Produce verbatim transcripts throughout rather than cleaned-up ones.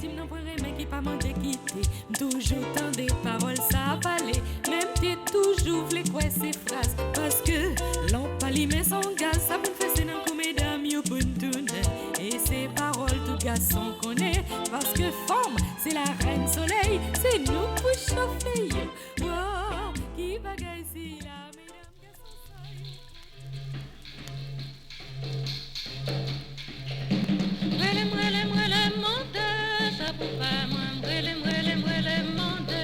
Di m nan pwen renmen ki pa mande kite. M toujou tande pawòl sa a pale, men m te toujou vle kwè se fraz. Paske lè w pa limen se yon gaz, sa pou n fè se nan kou medam yo pou n tounen. E se pawòl tout gason konnen, paske fanm se larèn solèy, se nou pou chofe yo. Wow, ki bagay sila, medam, gason sa yo. Mwen rele, mwen rele, mwen rele mande, sa pou fè mwen. Mwen rele, mwen rele, mwen rele mande,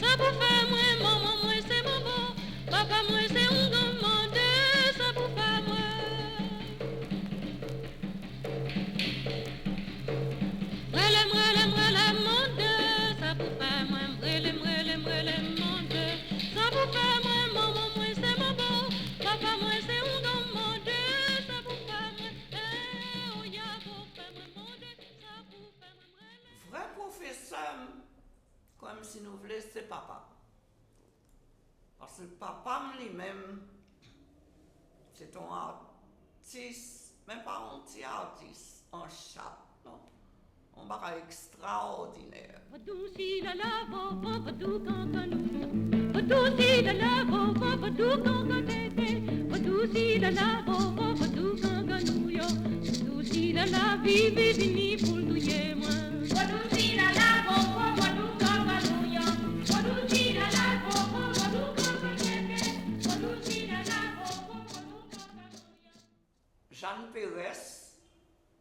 sa pou fè mwen. Manman mwen se manbo, papa mwen se oungan, mande, sa pou fè mwen. Mwen rele, mwen rele, mwen rele mande, sa pou fè mwen. Mwen rele, mwen rele, mwen rele mande, sa pou fè mwen. Manman mwen se manbo, papa mwen se oungan, mande, sa pou fè mwen. Eh, oya, pou fè mwen mande, sa pou fè mwen. Mwen rele. Vrè pwofesè m, kòmsi nou vle, se papa m. Paske papa m li menm, se t on atis, men pa on ti atis an chat, non. On bagay ekstraòdinè. Vodou si lala, vo, vo, vodou kankanou. Vodou si lala, vo, vo, vodou kankan tete. Vodou si lala, vo, vo, vodou kankanou yo. Vodou si lala, vivi vini pou l touye mwen. Vodou si lala, vo, vo, vodou kankanou yo. Vodou si lala, vo, vo, vodou kankan tete. Vodou si lala, vo, vo, vodou kankanou yo. Jeanne Perès,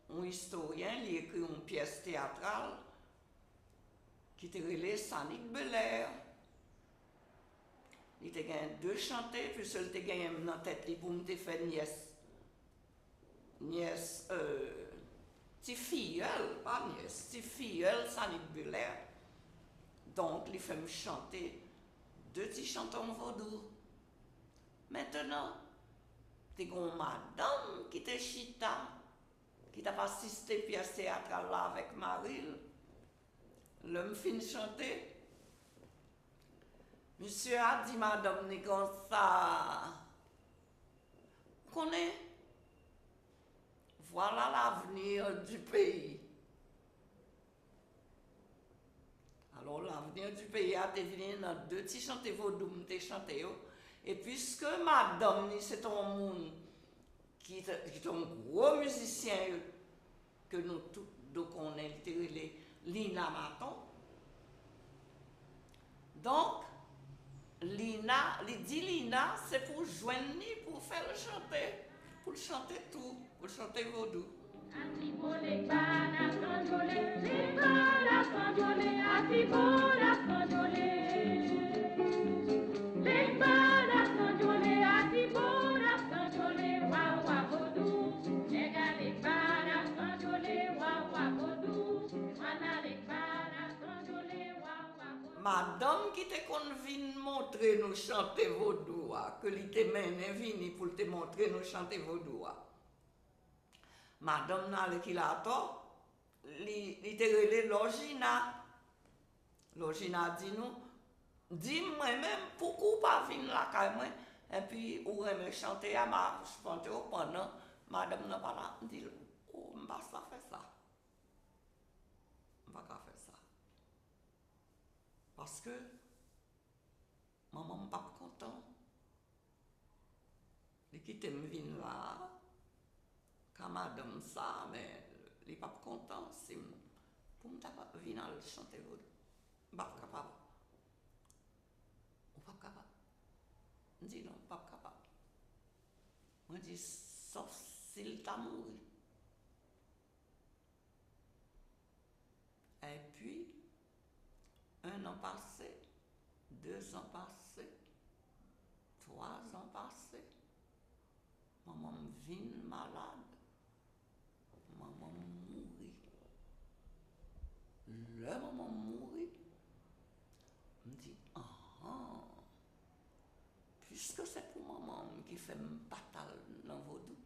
yon istoryen, li ekri yon pyès teyatral ki te rele Sanik Belè. Li te gen de chante, piske li te genyen m nan tèt li pou m te fè nyès, nyès, euh, ti fiyèl, pa nyès, ti fiyèl Sanik Belè. Donk, li fè m chante de ti chanson vodou. Mentenan, te gen yon madanm ki te chita, ki t ap asiste pyès teyatral la avèk mari l. Lè m fin chante, misye a di madanm ni konsa, ou konnen, voilà l'avenir du pays. Alò, l'avenir du pays a te vini nan de ti chante vodou m te chante yo. E piske madanm ni se te yon moun ki te, ki te yon gwo mizisyen ke nou tout do konnen, li te rele Lina Maton. Donk, Lina, li di Lina, se pou jwenn li, pou fè l chante, pou l chante tou, pou l chante vodou. Madanm ki te konn vin montre nou chante vodou a, ke li te mennen vini pou l te montre nou chante vodou a. Madanm nan Alèkilatò, li, li te rele Lòjina. Lòjina di nou, di mwen menm, pouki w pa vin lakay mwen, epi ou renmen chante a, m a chante w pandan madanm nan pa la. M di l, o, m pa sa fè sa. M pa ka fè sa. Paske manman m p ap kontan. Li kite m vin la a, ka madanm sa a, men li p ap kontan si m, pou m ta vin al chante vodou. M p ap kapab. Ou p ap kapab? M di non, m p ap kapab. Mwen di, sòf si l ta mouri. Epi, un an pase, de zan pase, twa zan pase, manman m vin malad, manman m mouri. Lè manman m mouri, m di, anhan, piske se pou manman m ki fè m pa t al nan vodou,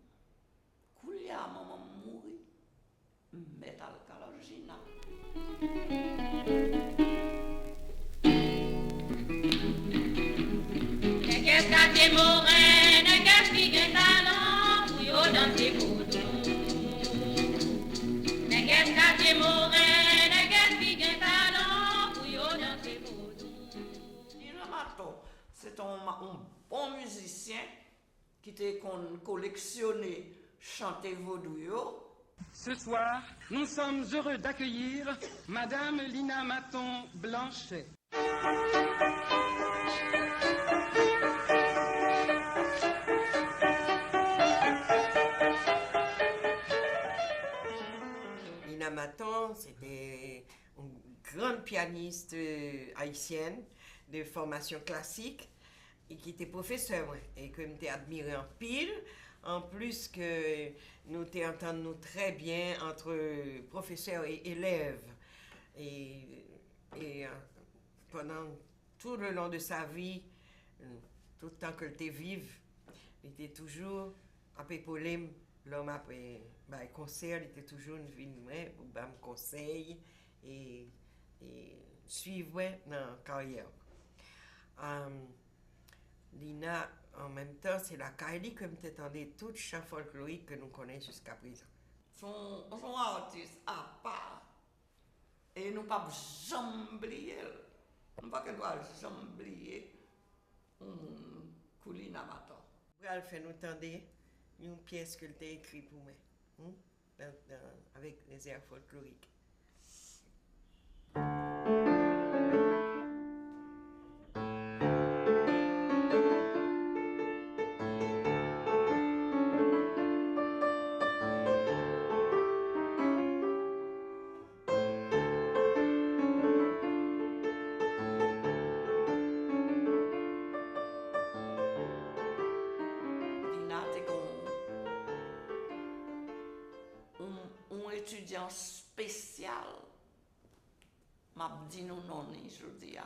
koulye a manman m mouri, m mèt al ka Lòjina. Nègès katye Moren, nègès ki gen talan pou yo danse vodou. Nègès katye Moren, nègès Se yon, yon bon mizisyen ki te konn koleksyone chante vodou yo. Ce soir, nous sommes heureux d'accueillir Madame Lina Maton Blanchet. Lina Maton, c'était une grande pianiste euh, haïtienne de formation classique et qui était professeur, ouais, et que je t'ai admiré en pile. En plus que nous t'ai entendu très bien entre professeurs et élèves. Et, et euh, pendant tout le long de sa vie, tout tan ke l te viv, li te toujou ap epole m lè m ap eh, bay konsè, li te toujou vin mwen pou ban m konsèy e, e swiv mwen nan karyè. Um, Lina, an menm tan, se lakay li ke m te tande tout chan fòlklorik ke nou konnen jiska prezan. Se yon, se yon atis apa. E nou p ap janm bliye l. Nou pa gen dwa janm bliye yon moun kou Lina Maton. Pral fè nou tande yon pyès ke l te ekri pou mwen hmm? Avèk lèzè fòlklorik. Yon etidyan espesyal, m ap di nou non li jodi a.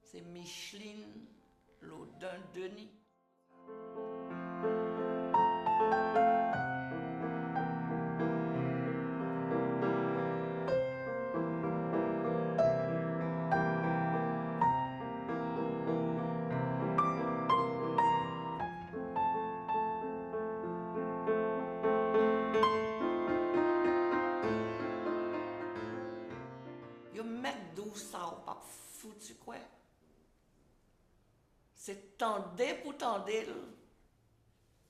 Se Micheline Laudin Denis. Yo mèt di w sa ou p ap fouti kwè. Se tande pou tande l,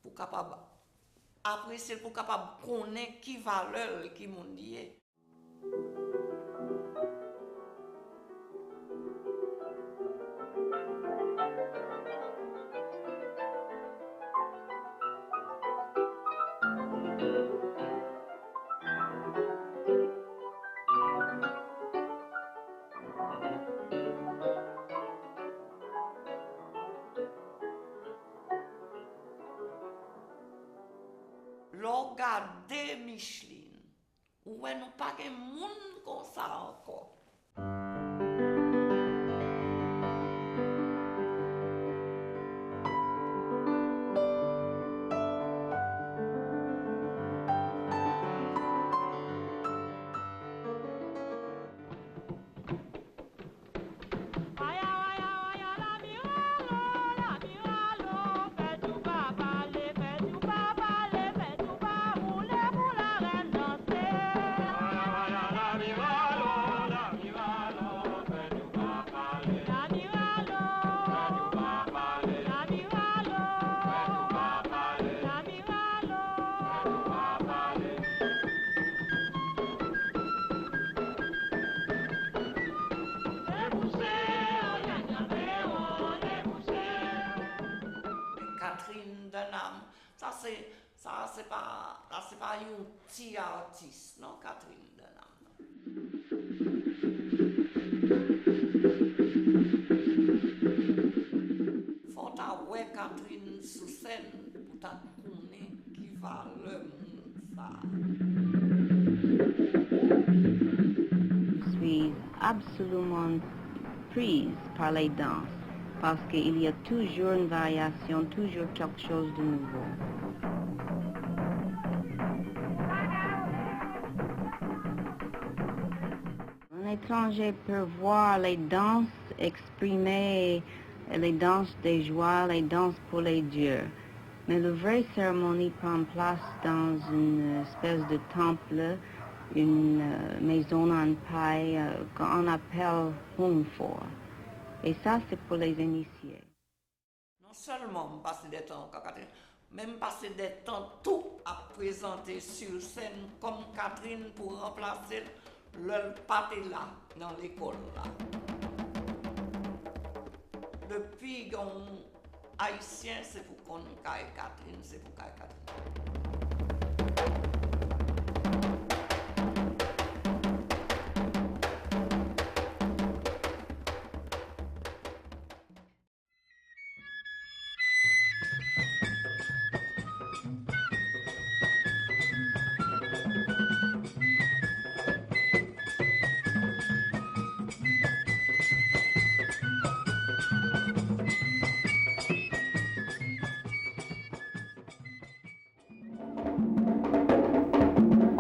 pou kapab apresye l, pou kapab konnen ki valè l, ki moun li ye. Lè w gade Micheline, ou wè nou pa gen moun konsa ankò. Catherine Dunham, sa se, sa se pa, sa se pa yon ti atis non, Catherine Dunham. Fò w ta wè Catherine sou sèn pou w ta konnen ki valè moun sa. Je suis absolument prise par les danses parce qu'il y a toujours une variation, toujours quelque chose de nouveau. Un étranger peut voir les danses exprimer les danses de joie, les danses pour les dieux. Mais la vraie cérémonie prend place dans une espèce de temple, une euh, maison en paille euh, qu'on appelle Hung Fo. Et ça, c'est pour les initiés. Non sèlman m pase dè tan an Katrin, men m pase dè tan tou ap prezante sur scène kòm Katrin pou ranplase l lè l pa te la nan lekòl la. Depi gen yon Ayisyen, se pou konn kay Katrin, se pou kay Katrin.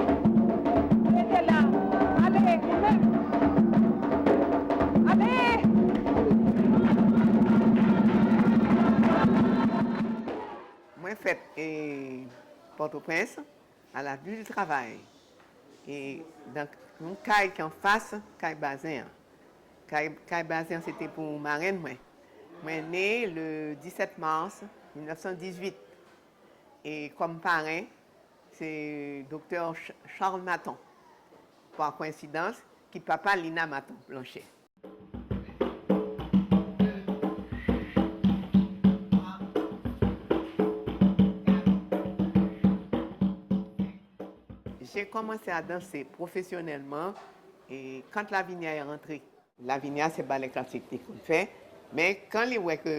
Rete la. Ale, ou menm. Ale! Mwen fèt e Pòtoprens, a la Ville du Travail. E donk, yon kay ki anfas kay Bazin an. Kay, kay Bazin an, se te pou marenn mwen. Mwen ne le disèt mas mil nèf san dizuit. E kòm parenn, se doktè Ch- Charles Maton, pa koyensidans, ki papa Lina Maton Blanchet. J'ai commencé à danser professionnellement et quand Lavinia est rentrée. Lavinia se balè klasik li konn fè, men kan li wè ke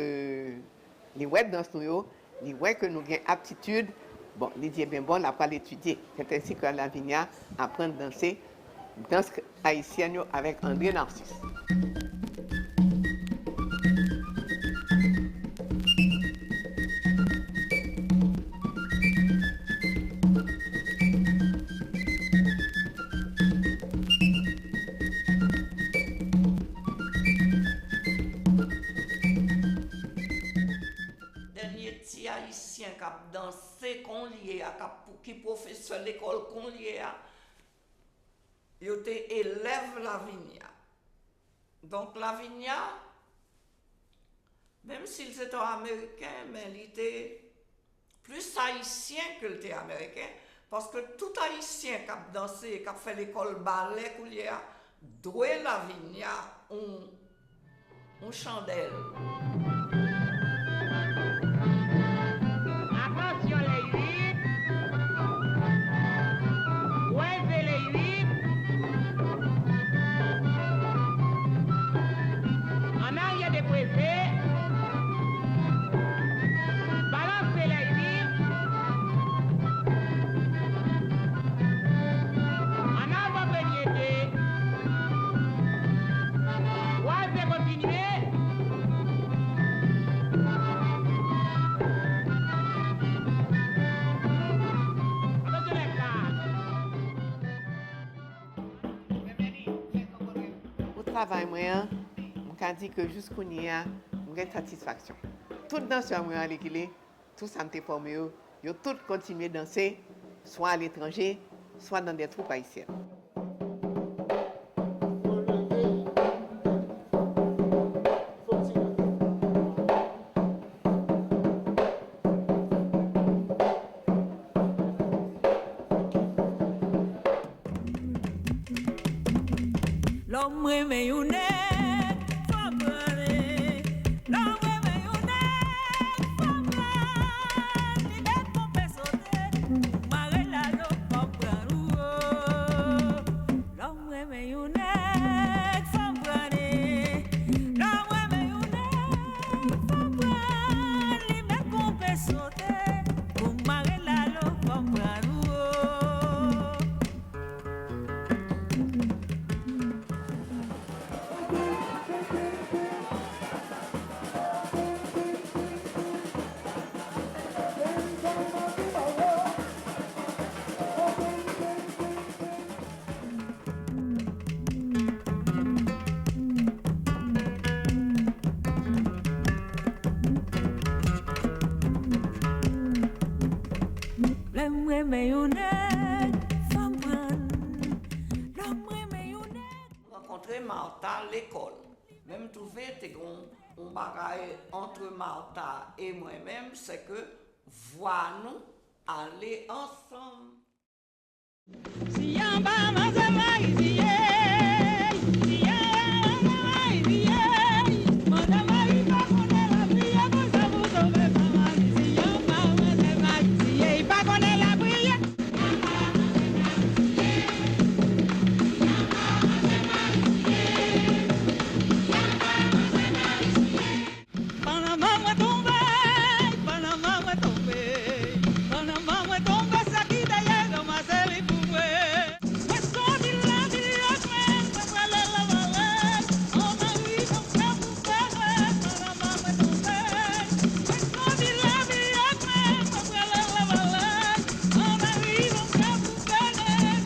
li wè dans nou yo, li wè ke nou gen aptitid, bon, li di, ebyen bon, l ap pral etidye. C'est ainsi que Lavinia aprann danse dans ayisyèn yo avèk André Narcisse. Dènye ti ayisyen k ap danse kon l ye a, k ap, ki pwofesè lekòl kon l ye a, yo te elèv Lavinia. Donk, Lavinia, menm si l se te yon Ameriken, men li te plis ayisyen ke l te Ameriken, paske tout Ayisyen k ap danse, k ap fè lekòl balè koulye a, dwe Lavinia yon yon chandèl. Attention les huit. Croisez les huit. En arrière décroisez. Balancez les huit. En avant premier deux. Croisez, continuez. Pou travay mwen an, m ka di ke jis kounye a, m gen satisfaksyon. Tout dansè mwen an, alèkile, tout sa m te fòme yo, yo tout kontinye danse, swa aletranje, swa nan de twoup ayisyèn. Lè m renmen yon nèg, fò m pran li. Lè m renmen yon nèg, fò m pran li. Li mèt konpe sote, pou mare lalo, fò m pran li, o. Lè m renmen yon nèg, fò m pran li. Lè m renmen yon nèg, fò m pran li. Li mèt konpe sote, pou mare lalo, fò m pran li, o. Lè m renmen yon nèg, fò m pran l. Lè m renmen yon nèg. Rankontre Martha lekòl. Men m twouve te gen yon, yon bagay antre Martha e mwen menm, se ke vwa nou ale ansanm. Si anba manzè Marie, si anba manzè Marie, manzè Marie pa konnen lapriyè konsa pou sove fanm li. Si anba manzè Marie, si pa konnen lapriyè. Pandan mwen tonbe, pandan mwen tonbe, pandan mwen tonbe, sa ki dèyè ranmase li pou mwen. Mwen soti lavil yo jwenn mwen prale lavale, an mari mwen fè pou fè, pandan mwen tonbe. Mwen soti lavil yo jwenn mwen prale lavale, an mari mwen fè pou fè,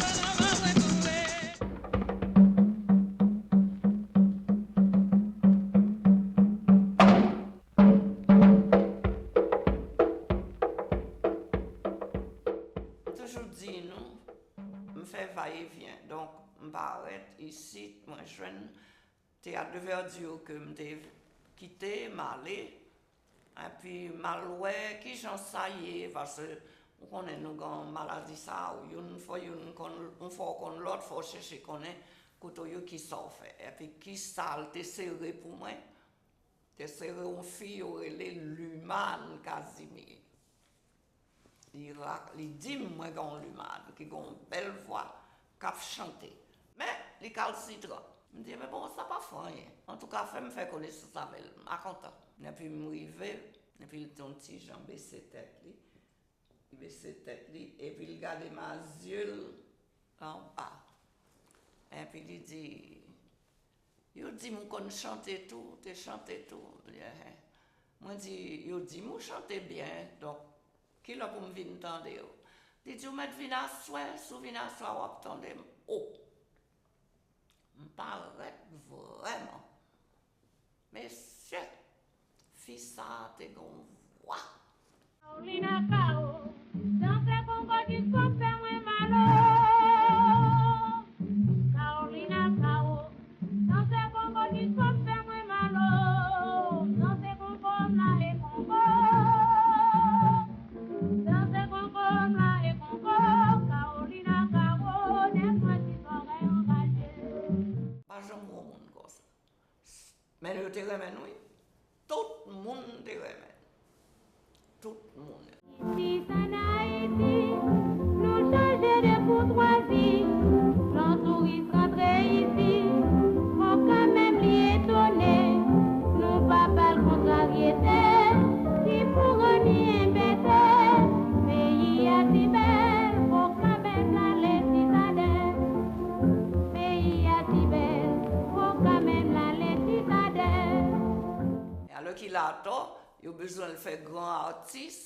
pandan mwen tonbe. M toujou di nou, m fè vayevyen. Donk, m parèt isit, mwen jwenn Teyat de Verdure ke m te kite, m ale. Epi m al wè kijan sa ye, paske ou konnen nou gen maladi sa, ou youn fò youn konn, yon fò w konn lòt, fò w chèche konnen kote w ye, kisa w fè. Epi kisa l te sere pou mwen? Te sere yon fi yo rele Lumane Casimir. Li ra-, li di m mwen gen yon Lumane ki gen yon bèl vwa, k ap chante. Men, li kalsitran. M di, men bon, sa pa fè anyen. Antouka, fè m fè konesans avè l. M a kontan. Epi m rive, epi l te yon ti jan bese tèt li. Li bese tèt li, epi l gade m a zye l anba. Epi li di, yo di m ou konn chante tou, ou te chante tou. M di, enhen. Mwen di, yo di m ou chante byen, donk, kilè pou m vin tande w? Li di, ou mèt vin aswè, si w vin aswè, w ap tande m. O! M parèt vrèman. Mesye, fi sa a te gen yon vwa. Carolina Caro, danse kongo jiska w fè mwen mal o. Carolina Caro, danse kongo jiska w fè mwen mal o. Danse kongo m la e kongo. Danse kongo m la e kongo. Carolina Caro, nèg mwen ti zòrèy anraje. Pa janm wè yon moun konsa. Men yo te renmen n, wi. Tout moun te renmen n. Tout moun. Isit ann Ayiti, nou chaje de koutwazi. Lè yon touris rantre isit, fò kanmenm li etone. Nou pa ba l kontraryete ki pou rann li enbete. Peyi a si bèl, fò kanmenm l ale Sitadèl. Peyi a si bèl, fò kanmenm l ale Sitadèl. E alò ki l atò, yo bezwen l fè gran atis,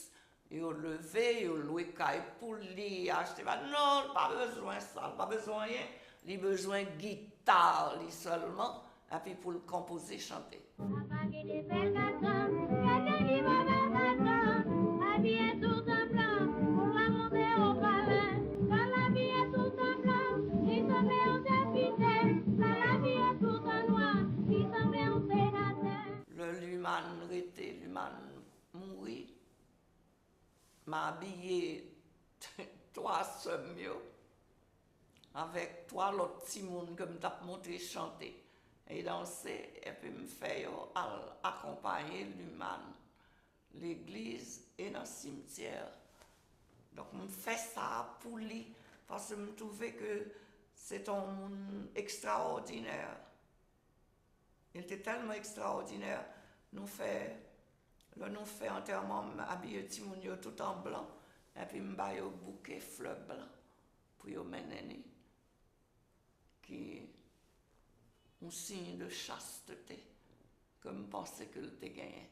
yo leve, yo lwe kay pou li, achte ba-, non, l pa bezwen sa, l pa bezwen anyen. Li bezwen gita li sèlman, epi pou l konpoze chante. Apa gen de bèl gason, gade li bò bèl gason, abiye tout an blan, pou l al monte o palè. Kal abiye tout an blan, li sanble yon depite. Kal abiye tout an nwa, li sanble yon senatè. Lè Lumane rete, Lumane mouri, m abiye twa sè m yo avèk twa lòt timoun ke m t ap montre chante e danse, epi m fè yo al akonpaye Lumane legliz e nan simtyè. Donk, m fè sa pou li, paske m twouve ke se te yon moun ekstraòdinè. Li te tèlman ekstraòdinè, nou fè, lè nou fè antèman, m abiye timoun yo tout an blan, epi m ba yo bouke flè blan pou yo mennen li, ki yon siy de chastete ke m panse ke l te genyen.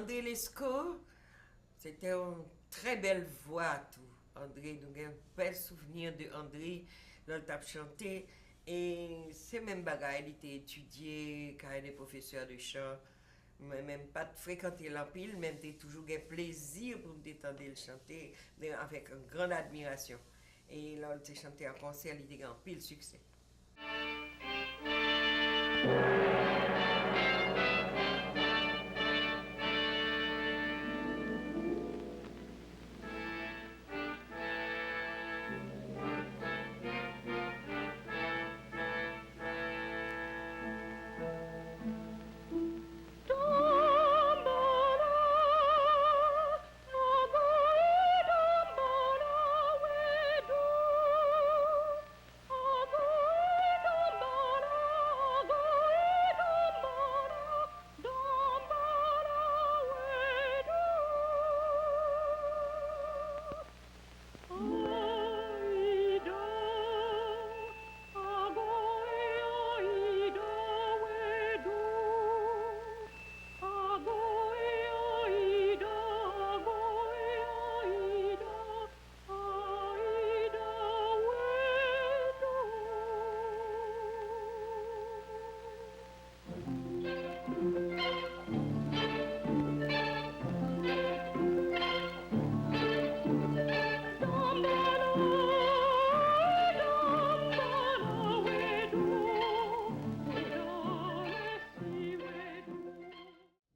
André Lescot, se te yon trè bèl vwa tou. André, nou gen bèl souvni de André lè l t ap chante. E se menm bagay, li te etidye kay de pwofesè de chan. Mwen menm pa t frekante l anpil, men m te toujou gen plezi pou m te tande l chante, men avèk yon grann admirasyon. E lè l te chante an konsè, li te gen anpil siksè.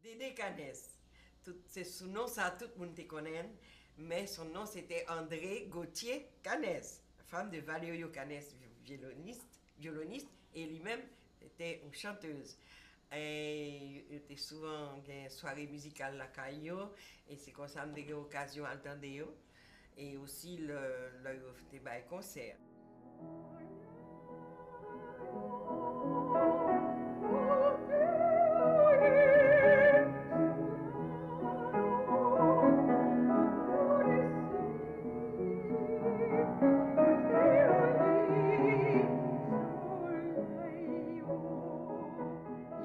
Dédé Canès. Tout, se sou non sa tout moun te konnen l, men son non se te André Gauthier Canès, femme de Valerio Canès, violoniste, violoniste, et lui-même était une chanteuse. E yo te souvan gen sware mizikal lakay yo, e se konsa m te gen okazyon al tande yo, e osi lè, lè yo te bay konsè.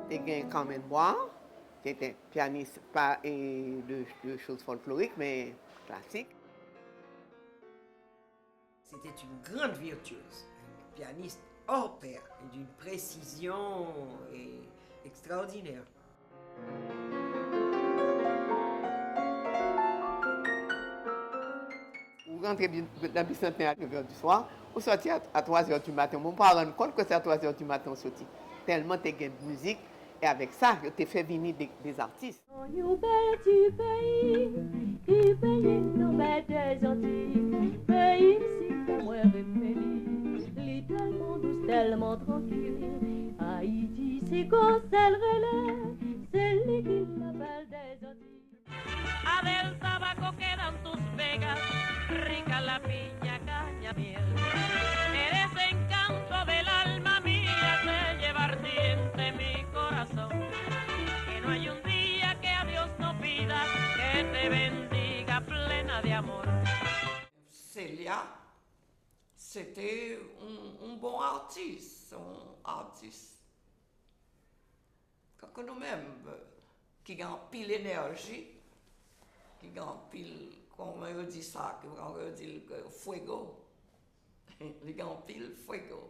Te gen Carmen Bois, ki te pyanis pa e de, de choz folklorik, men klasik. C'était une grande virtuose, une pianiste hors pair et d'une précision, eh, extraordinaire. Ou rantre bi- nan Bisantnè a nèv è di swa, ou sòti a, a twa zè di maten. Bon, ou pa rann kont ke se a twa zè di maten ou soti. Tèlman te gen mizik, e avèk sa, yo te fè vini de, de zatis. Yon bèl ti peyi ki benyen nan mè dèzanti. Peyi m si fè mwen reme li. Li tèlman dous, tèlman trankil. Ayiti se konsèl rele, se li ki lapèl dèzanti. Adel Tabaco quedan tus vegas, rica la piña, caña, miel. Eres encanto del alma mía, sé llevar siempre mi corazón. Que no hay un día que a Dios no pida, que te bendiga plena de amor. Celia, se te yon, yon bon atis, yon atis. Kankou nou menm, ki gen anpil enèji, ki gen anpil, kòman yo di sa, kòman yo di l, fuego. Li gen anpil fuego.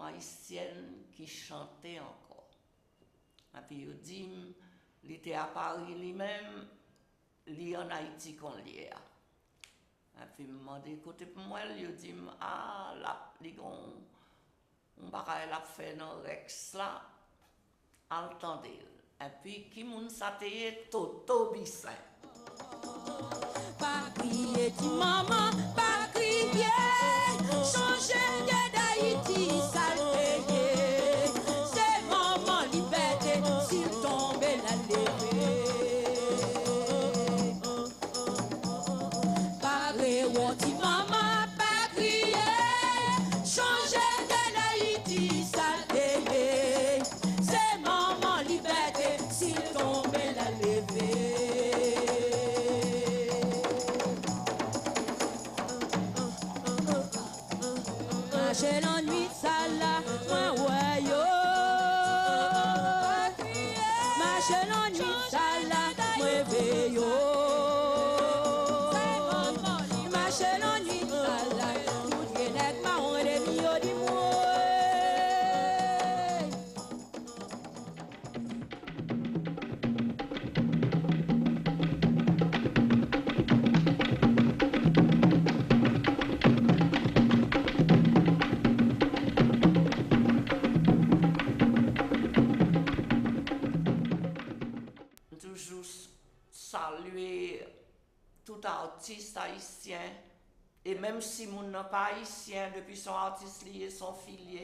ayisyèn ki chante ankò. Epi yo di m, li te a Pari li menm, li ann Ayiti kounye a. Epi m mande kote pou m wè l, yo di m, a, l ap, li gon yon bagay l ap fè nan Rex la, al tande l. Epi ki moun sa te ye? Toto Bissainthe. Pa kriye ti manman, pa kriye. Chonje de Dayiti sa l te ye. Se manman libète, si l tonbe l a leve. Pa rewon ti manman, pa kriye. Chonje de Dayiti sa l te ye. Se manman libète, si l tonbe l a leve. Mache lannwit sa la, mwen wè yo. Mache lannwit sa la, mwen veye yo. Mache lannwit sa la, tout vye nèg mawon rele m yo di m woy. M toujou s- salye tout atis ayisyen, e menm si moun nan pa ayisyen, depi se yon atis li ye, se yon fi l ye,